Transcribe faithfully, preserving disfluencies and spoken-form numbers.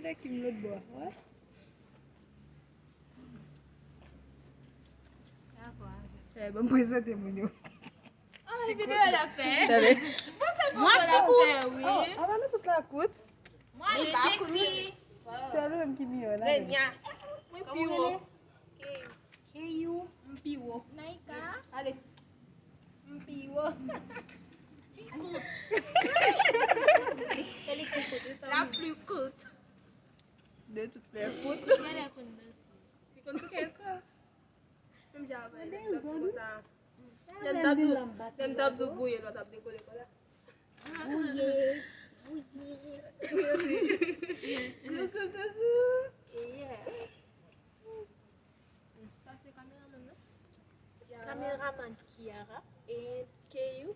Lè Kim lòt bò. Wè. Eh, ban m prezante moun yo. Ah, men videyo l ap fè. Tande. Bon, se bon l ap fè, wi. Oh, apa nou tout la kout? Mwen, li pa kout. Sèl ou menm ki miyò la. Renya. Mwen pi wo. Keyou, m pi wo. Naika. Ale. M pi wo. Ti kout. La plus courte. De toutes les fautes. Li konn tou kèlke. Menm jan avè lè m t ap di konsa. Lè m t ap di, lè m t ap di gouye lòt ap dekole konsa. Gouye, gouye. Gou, gou, gou, gou. Yeah. Sa se kameraman nan? Kameraman Kiara. E Keyou.